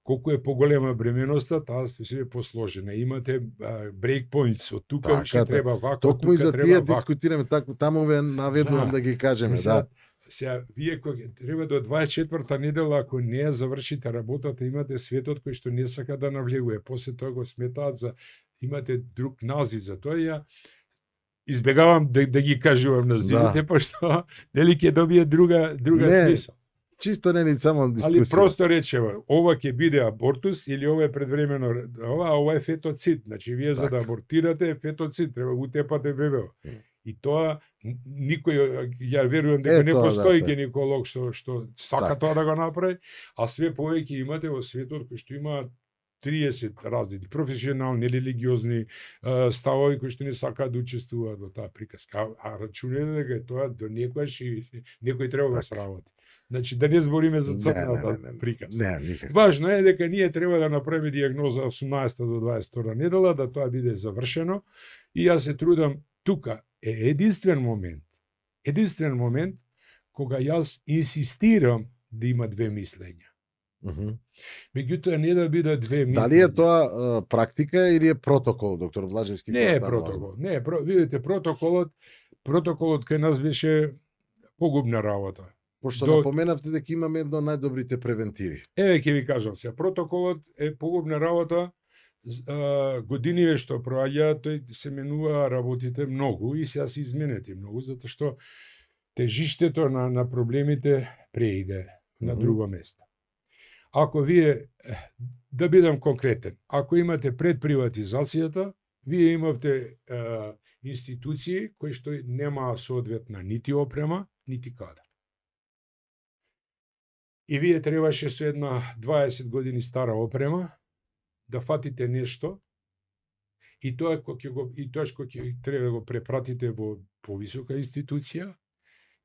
Колку е поголема бременоста, таа се е посложена. Имате брейк поинтс, од тука више треба вако, токму и за тие дискутираме, таму ве наведувам да ги кажеме, да. Сега, вие кога треба до 24-та недела, ако не ја завршите работата, имате светот кој што не сака да навлегува. После тоа го сметаат за, имате друг назив за тоа. Ја избегавам да ги кажувам називите, пошто нели ќе добие друга смисла. Чисто не ни само Али дискусија. просто речева, ова ќе биде абортус или ова е предвремено, ова е фетоцид. Значи вие за да абортирате е фетоцид, треба утепате бебео. И тоа никој, ја верувам дека не постои гинеколог што сака тоа да го направи, а све повеќе имате во светот кои што имаат 30 различни професионални, религиозни ставови кои што не сакаат да учествуваат во таа приказка. А рачунете дека тоа до некојаш некој треба да сработи. Значи да не збориме за црната приказка. Не, никако. Важно е дека ние треба да направиме дијагноза 18 до 22 недела, да тоа биде завршено и јас се трудам тука е единствен момент кога јас инсистирам да има две мислења. Меѓутоа не да бидат две мислења. Дали е тоа практика или е протокол, доктор Блажевски? Не е протокол. Не, видите, протоколот кај нас беше погубна работа. Пошто напоменавте дека имаме едно најдобрите превентиви. Еве ќе ви кажам се, протоколот е погубна работа. Годиниве што проаѓаат, тој се менува работите многу и сега се изменети многу, затоа што тежиштето на проблемите преиде на друго место. Ако вие, да бидам конкретен, ако имате пред приватизацијата, вие имавте институции кои што немаа соодветна нити опрема, нити кадар. И вие требаше со една 20 години стара опрема да фатите нешто и тоа што ќе треба да го препратите во повисока институција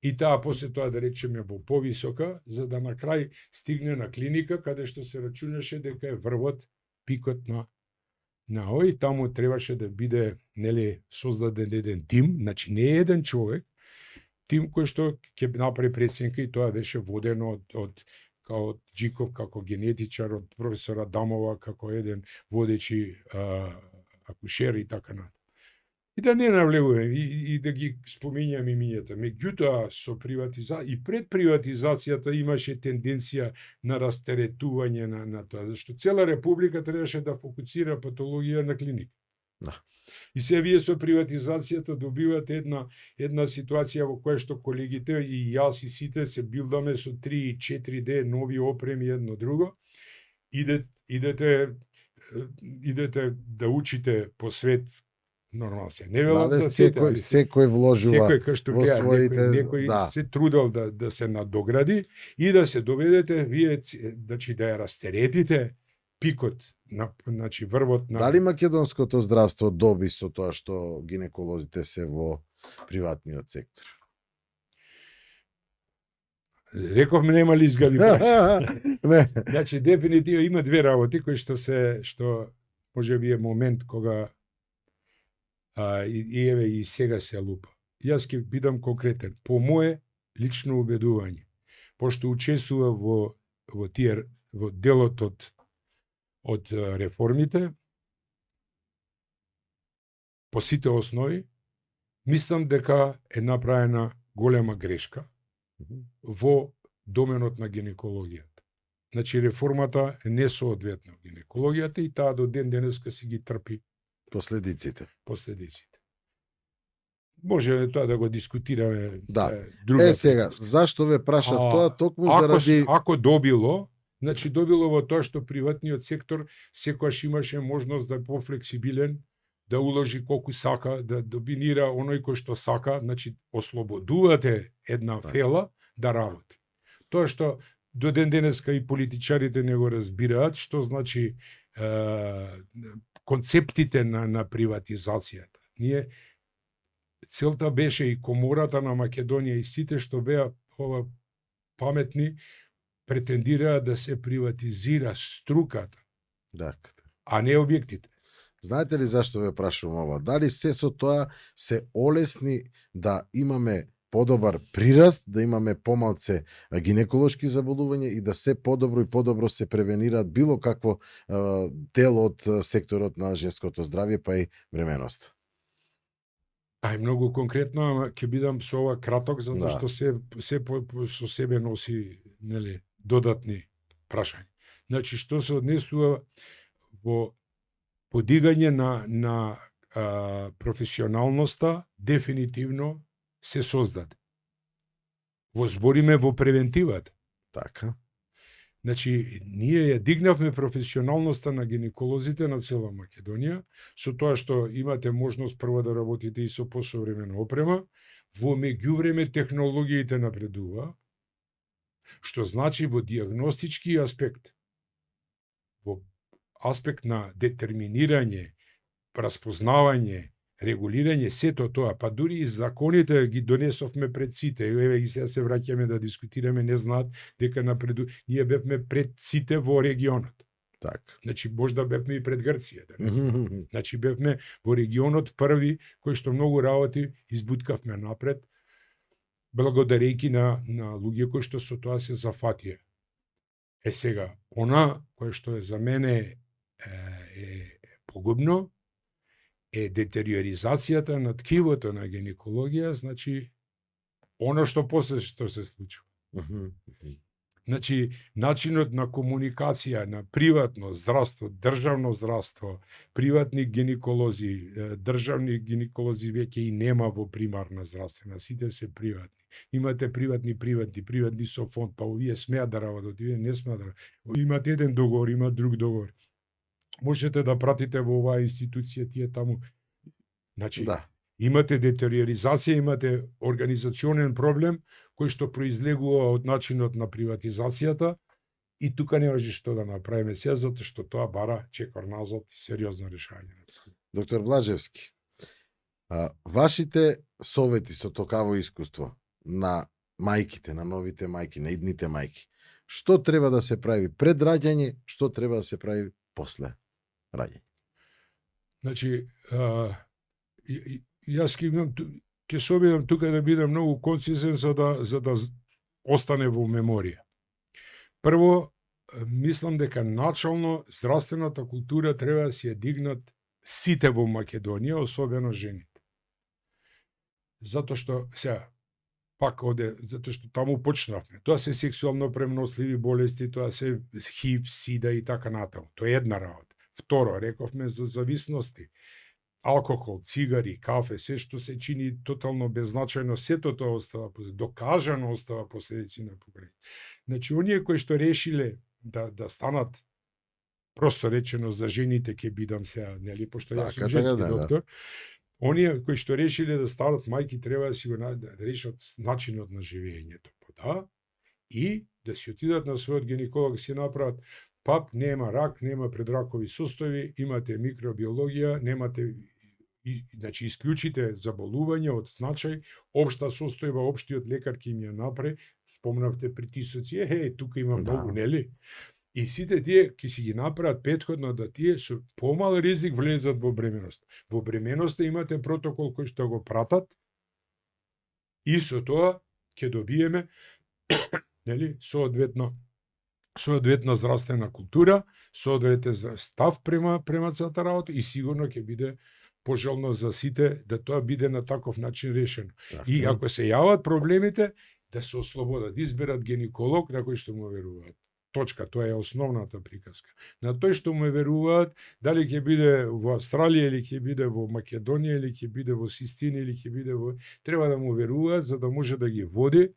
и таа после тоа да речеме во повисока, за да на крај стигне на клиника каде што се рачунаше дека е врвот, пикот на овој, таму требаше да биде, нели, создаден еден тим, значи не е еден човек, тим кој што ќе направи преценка и тоа беше водено од Джиков како генетичар, од професор Адамова како еден водечи акушер и така натаму. И да не навлегуваме и да ги споминјам имињата. Меѓутоа со и пред приватизацијата имаше тенденција на растеретување на тоа, зашто цела република требаше да фокусира патологија на клиника. Да. И се вие со приватизацијата добивате една ситуација во која што колегите и јас и сите се билдаме со 3 и 4D нови опреми едно друго. Идете да учите по свет нормално се. Не велам за сите, секој вложува во своите, некој се трудел да се надогради и да се доведете вие, значи да ја растеретите пикот, значи врвот на... Дали македонското здравство доби со тоа што гинеколозите се во приватниот сектор? Рековме нема ли изгаби Не. Значи дефинитивно има две работи кои што можеби е момент кога и сега се лупа. Јас ќе бидам конкретен. По мое лично убедување, пошто учествува во делот од реформите, по сите основи, мислам дека е направена голема грешка во доменот на гинекологијата. Значи реформата е несоодветна во гинекологијата и таа до ден денеска си ги трпи последиците. Може тоа да го дискутираме. Да. Друга. Сега, зашто ве прашав тоа? Токму заради... Ако добило, значи добило во тоа што приватниот сектор секогаш имаше можност да е пофлексибилен, да уложи колку сака, да доминира оној кој што сака, значи ослободувате една фела да работи. Тоа што до ден денеска и политичарите не го разбираат, што значи концептите на приватизацијата. Целта беше и Комората на Македонија и сите што беа паметни претендираа да се приватизира струката, а не објектите. Знаете ли зашто ве прашувам ова? Дали се со тоа се олесни да имаме подобар прираст, да имаме помалце гинеколошки заболувања и да се подобро и подобро се превенираат било какво дел од секторот на женското здравје, па и бременост? Многу конкретно, ќе бидам со ова краток, затоа што се со себе носи, нели, додатни прашања. Значи, што се однесува во подигање на професионалноста, дефинитивно се создаде. Во збориме во превентивата. Така. Значи, ние ја дигнавме професионалноста на гинеколозите на цела Македонија, со тоа што имате можност прво да работите и со посовремена опрема, во меѓувреме технологиите напредува, што значи во диагностички аспект, во аспект на детерминирање, распознавање, регулирање, сето тоа, па дури и законите ги донесовме пред сите. Еве ги сега се враќаме да дискутираме, не знаат дека ние бевме пред сите во регионот. Така. Значи, можда бевме и пред Грција, да не знам. Значи, бевме во регионот први, кој што многу работи избуткавме напред, благодарејќи на луѓе кои што со тоа се зафатија. Сега, она кој што е за мене е погубно, е детериоризацијата на ткивото на гинекологија, значи, она што после што се случува. Значи, начинот на комуникација на приватно здравство, државно здравство, приватни гинеколози, државни гинеколози веќе и нема во примарна здравствена, сите се приватни. Имате приватни со фонд, па овие смеат да работат, овие не смеат да работат. Имате еден договор, има друг договор. Можете да пратите во оваа институција, тие таму. Значи, Да. имате детериоризација, имате организационен проблем кој што произлегува од начинот на приватизацијата и тука не може што да направиме сега, затоа што тоа бара чекор назад и сериозно решање. Доктор Блажевски, вашите совети со токаво искуство на мајките, на новите мајки, на идните мајки, што треба да се прави пред раѓање, што треба да се прави после раѓање? Значи, јас ќе се обидам тука да бидам многу концизен за да остане во меморија. Прво, мислам дека начално здравствената култура треба да се ја дигнат сите во Македонија, особено жените. Затоа што сега пак затоа што таму почнавме. Тоа се сексуално преносливи болести, тоа се ХИВ, СИДА и така натаму. Тоа е една работа. Второ, рековме за зависности. Алкохол, цигари, кафе, се што се чини тотално беззначајно, сето тоа остава, докажано остава последици на поколение. Значи, оние кои што решиле да станат, просто речено за жените ќе бидам сега, нели, пошто јас сум женски доктор, оние кои што решиле да станат мајки треба да си го решат начинот на живењето, да, и да си отидат на својот гинеколог, си направат ПАП, нема рак, нема предракови состојби, имате микробиологија, немате, значи исклучите заболување од значај, општа состојба, општиот лекар ќе им ја направи, спомнавте притисоци, тука има многу, нели? И сите тие ќе си ги направат претходно да тие со помал ризик влезат во бременост. Во бременоста имате протокол кој што го пратат и со тоа ќе добиеме нели соодветна здравствена култура, соодветен став према целата работа и сигурно ќе биде пожелно за сите да тоа биде на таков начин решено. И ако се јават проблемите, да се ослободат, да изберат гинеколог на кој што му веруваат. Точка, тоа е основната приказка. На тој што му веруваат, дали ќе биде во Австралија или ќе биде во Македонија или ќе биде во Систина или ќе биде во, треба да му веруваат за да може да ги води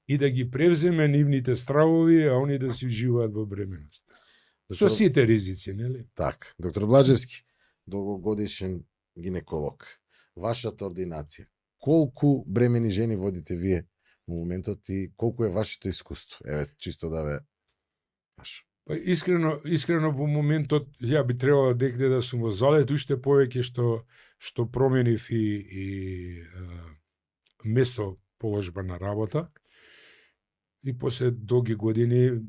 и да ги превземе нивните стравови, а они да си уживаат во бременост. Со сите ризици, нели? Така. Доктор Блажевски, долгогодишен гинеколог. Вашата ординација. Колку бремени жени водите вие во моментот и колку е вашето искуство? Еве, чисто да ве Па искрено во моментот ја би требало декде да сум во залет, уште повеќе што променив и место положба на работа. И после долги години,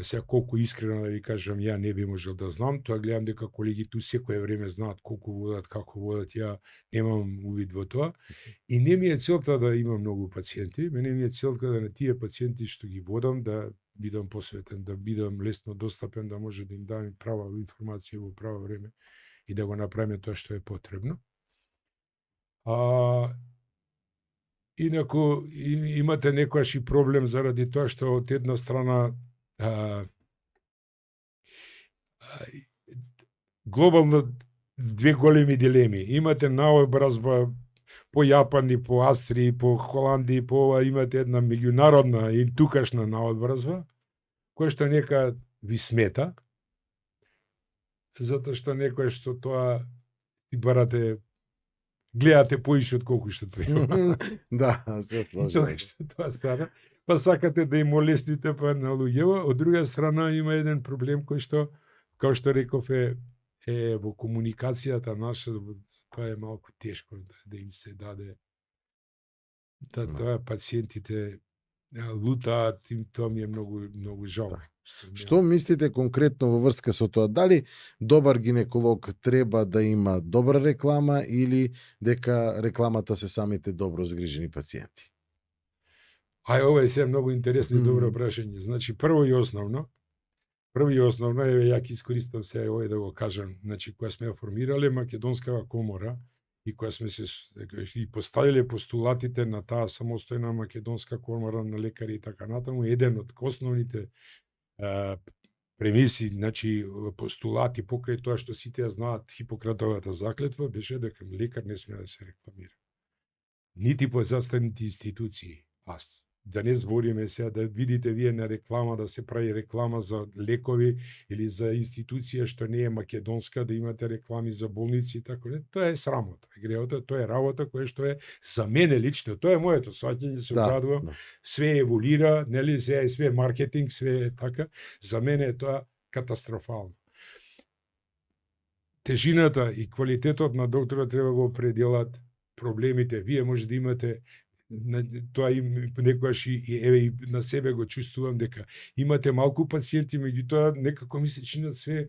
сега колку искрено да ви кажам, ја не би можел да знам, тоа гледам дека колеги ту секое време знаат колку водат, како водат, ја немам увид во тоа. И не ми е целта да имам многу пациенти, мене ми е целта да на тие пациенти што ги водам да бидам посветен, да бидам лесно достапен, да може да им дам права информација во право време и да го направиме тоа што е потребно. Инаку имате некојаш и проблем заради тоа што од една страна глобално две големи дилеми. Имате наобразба по Јапан и по Австрија, по Холандија, по ова имате една меѓународна и тукашна наодврзва, која што нека ви смета, затоа што некојаш со тоа ти барате, гледате поише од колку што треба. Да, се И тоа сложи. е што тоа стана. Па сакате да им молестите па на луѓево. Од друга страна има еден проблем кој што, као што реков, е во комуникацијата наша, тоа е малку тешко да им се даде. Да, тоа пациентите лутаат, тоа ми е многу жал. Што мислите конкретно во врска со тоа? Дали добар гинеколог треба да има добра реклама или дека рекламата се самите добро згрижени пациенти? Ова е се многу интересно и добро прашање. Значи, прво и основно, ја ќе искористам се овој да го кажам, значи, која сме ја формирале Македонскава комора и која сме се и поставиле постулатите на таа самостојна Македонска комора на лекари и така натаму, еден од основните премиси, значи постулати покрај тоа што сите ја знаат Хипократовата заклетва, беше дека лекар не смее да се рекламира. Нити по заставните институции. Да не збориме сега да видите вие на реклама да се прави реклама за лекови или за институција што не е македонска, да имате реклами за болници и така не. Тоа е срамота. Греота, тоа е работа која што е за мене лично, тоа е моето сваќање, се обрадувам. Све еволира, нели, сега е све маркетинг, све е така. За мене е тоа катастрофално. Тежината и квалитетот на доктора треба го определат проблемите. Вие може да имате тоа и некојаш и на себе го чувствувам дека имате малку пациенти, меѓутоа некако ми се чинат све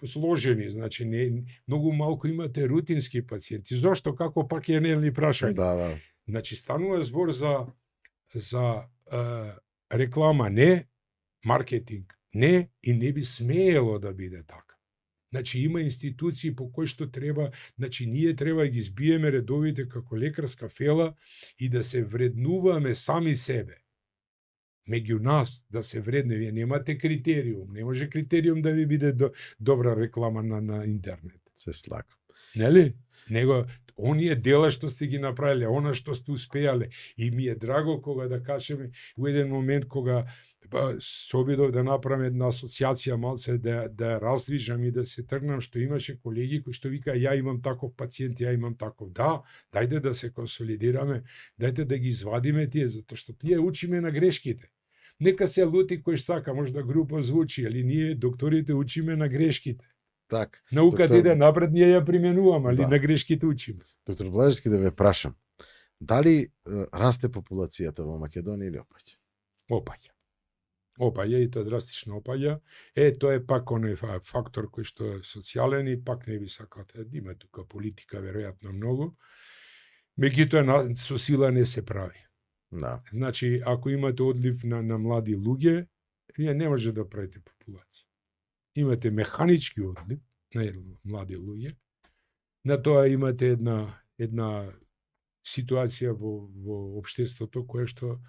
сложени, значи не многу малку имате рутински пациенти. Зошто, како пак е нели прашање? Да. Значи станува збор за реклама не, маркетинг не, и не би смеело да биде така. Значи има институции по кои што треба, значи ние треба да ги збиеме редовите како лекарска фела и да се вреднуваме сами себе. Меѓу нас да се вредне, вие немате критериум, не може критериум да ви биде добра реклама на интернет. Се слагам. Нели? Него оние дела што сте ги направиле, она што сте успеале, и ми е драго кога да кажеме во еден момент кога се обидов да направам една асоциација малце да раздвижам и да се тргнам, што имаше колеги кои што вика ја имам таков пациент, ја имам таков. Да, дајте да се консолидираме, дајте да ги извадиме тие, затоа што ние учиме на грешките. Нека се лути кој сака, може да грубо звучи, али ние докторите учиме на грешките. Так. Науката иде напред, ние ја применуваме, али Да. на грешките учиме. Доктор Блажевски, да ве прашам, дали расте популацијата во Македонија или опаѓа? Опаѓа и тоа драстично опаѓа. Тоа е пак оној фактор кој што е социјален и пак не би сакате. Има тука политика веројатно многу. Меѓутоа со сила не се прави. Да. Значи, ако имате одлив на млади луѓе, вие не може да правите популација. Имате механички одлив на млади луѓе. На тоа имате една ситуација во општеството која што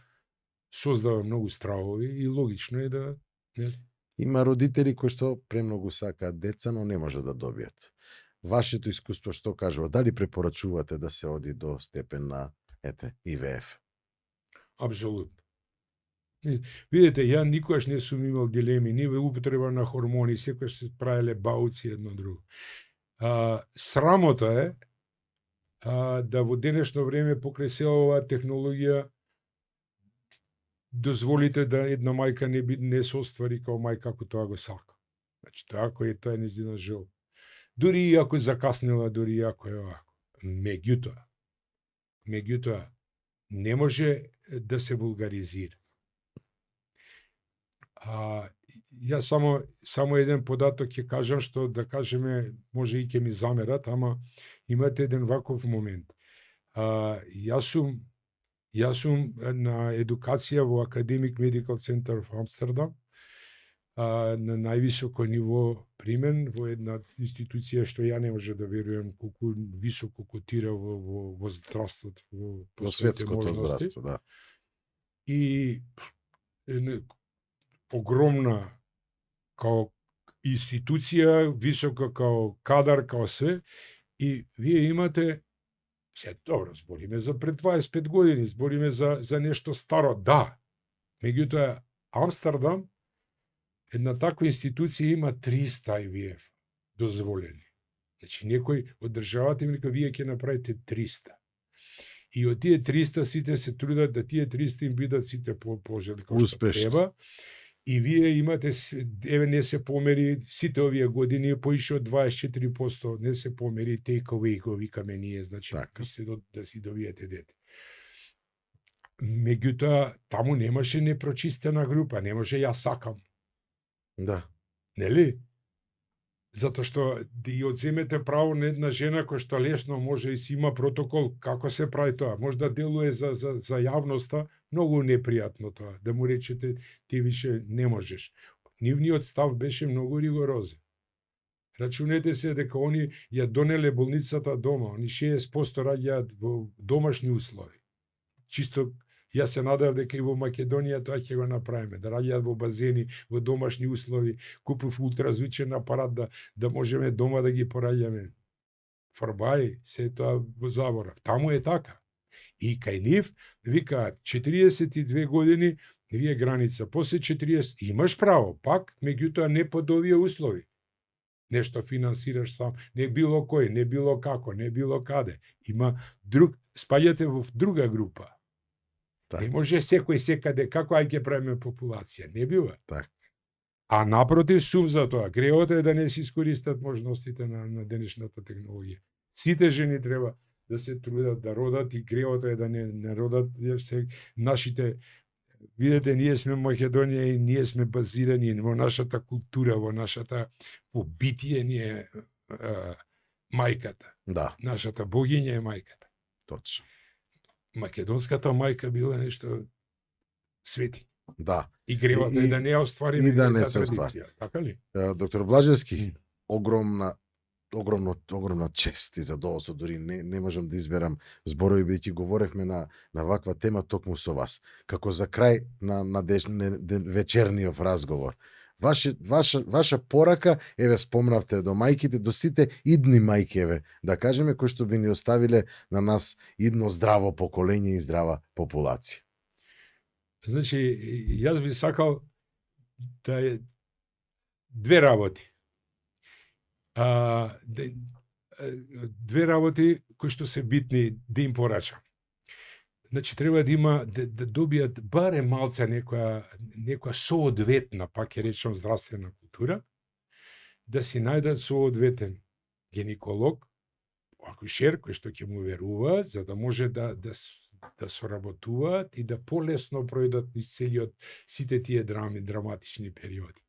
создава многу стравови и логично е да Има родители кои што премногу сакаат деца, но не може да добијат. Вашето искуство што кажува? Дали препорачувате да се оди до степен на ИВФ? Апсолутно. Видите, ја никогаш не сум имал дилеми, ни во употреба на хормони, секогаш се правеле бауци едно друго. Срамота е да во денешно време покрај села оваа технологија дозволите да една мајка не се оствари као мајка како тоа го сака. Значи, тоа е нејзина жел. Дури и ако закаснела, дури и ако е овако. Меѓутоа, не може да се вулгаризира. Ја само еден податок ќе кажам, што да кажеме, може и ќе ми замерат, ама имате еден ваков момент. Јас сум на едукација во Academic Medical Center во Амстердам, на највисоко ниво примен во една институција што ја не може да верувам колку високо котира во здравството, во светското здравство, да. И огромна као институција, висока као кадар, као све, и вие имате Се добро, збориме за пред 25 години, збориме за нешто старо, да. Меѓутоа, Амстердам, една таква институција има 300 IVF дозволени. Значи, некој од државата им вика, вие ќе направите 300. И од тие 300 сите се трудат да тие 300 им бидат сите пожели како што треба. И вие имате, еве не се помери сите овие години, поише од 24% не се помери take away, го викаме ние, значи да си добиете дете. Меѓутоа, таму немаше непрочистена група, не може ја сакам. Да. Нели? Затоа што да ја одземете право на една жена која што лесно може и си има протокол, како се прави тоа, може да делува за јавноста, многу непријатно тоа, да му речете ти више не можеш. Нивниот став беше многу ригорозен. Рачунете се дека они ја донеле болницата дома, они 60% раѓаат во домашни услови. Чисто јас се надев дека и во Македонија тоа ќе го направиме, да раѓаат во базени, во домашни услови, купив ултразвучен апарат да можеме дома да ги пораѓаме. Фарбај, се тоа во заборав. Таму е така. И кај нив викаат 42 години, вие граница, после 40 имаш право, пак, меѓутоа не под овие услови. Нешто финансираш сам, не било кој, не било како, не било каде. Има друг, спаѓате во друга група. Так. Не може секој секаде, како ај ќе правиме популација, не бива. Так. А напротив, сум за тоа. Греот е да не се искористат можностите на денешната технологија. Сите жени треба да се трудат да родат и греото е да не родат нашите. Видете, ние сме Македонија и ние сме базирани во нашата култура, во нашата битие ни е мајката. Да. Нашата богиња е мајката. Точно. Македонската мајка била нешто свети. Да. И гревата е да не ја оствариме и да не таа се традиција. Така ли? Доктор Блажевски, огромна чест и задоволство, дури не можам да изберам зборови, бидејќи говоревме на ваква тема токму со вас. Како за крај на вечерниот разговор. Ваша порака, еве спомнавте до мајките, до сите идни мајки, еве, да кажеме, кои што би ни оставиле на нас идно здраво поколење и здрава популација. Значи, јас би сакал да е две работи. Две работи кои што се битни да им порачам. Значи, треба да има, да добијат барем малце некоја соодветна, пак ќе речам, здравствена култура, да си најдат соодветен гинеколог, акушер, кој што ќе му веруваат, за да може да соработуваат и да полесно пројдат низ целиот сите тие драматични периоди.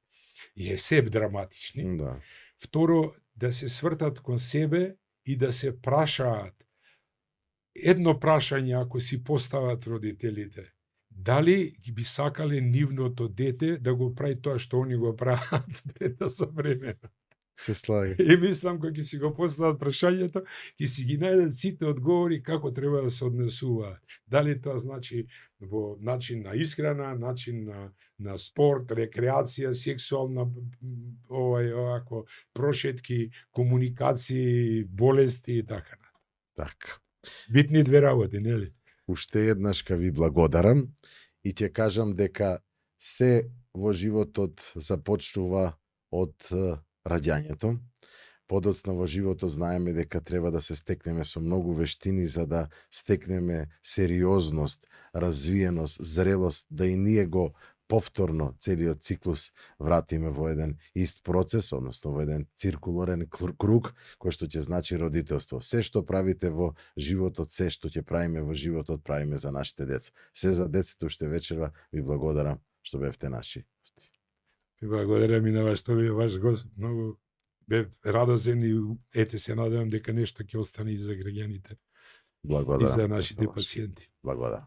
И е себ драматични. Да. Второ, да се свртат кон себе и да се прашаат. Едно прашање ако си постават родителите, дали ги би сакале нивното дете да го прави тоа што они го прават пред современо. Се слага. И мислам, кога ќе си го постават прашањето, ќе си ги најдат сите одговори како треба да се однесуваат. Дали тоа значи во начин на исхрана, начин на спорт, рекреација, сексуална, овако прошетки, комуникации, болести и така. Така. Битни две работи, нели? Уште еднаш ка ви благодарам и ќе кажам дека се во животот започнува од раѓањето. Подоцна во животот знаеме дека треба да се стекнеме со многу вештини за да стекнеме сериозност, развиеност, зрелост, да и ние го повторно целиот циклус вратиме во еден ист процес, односно во еден циркуларен круг кој што ќе значи родителство. Се што правите во животот, се што ќе правиме во животот, правиме за нашите деца. Се за децата уште вечерва ви благодарам што бевте наши гости. Ви благодарам и на вас што ви ваш гост, многу бев радосен и ете се надевам дека нешто ќе остане и за граѓаните. Благодарам. И за нашите пациенти. Благодарам.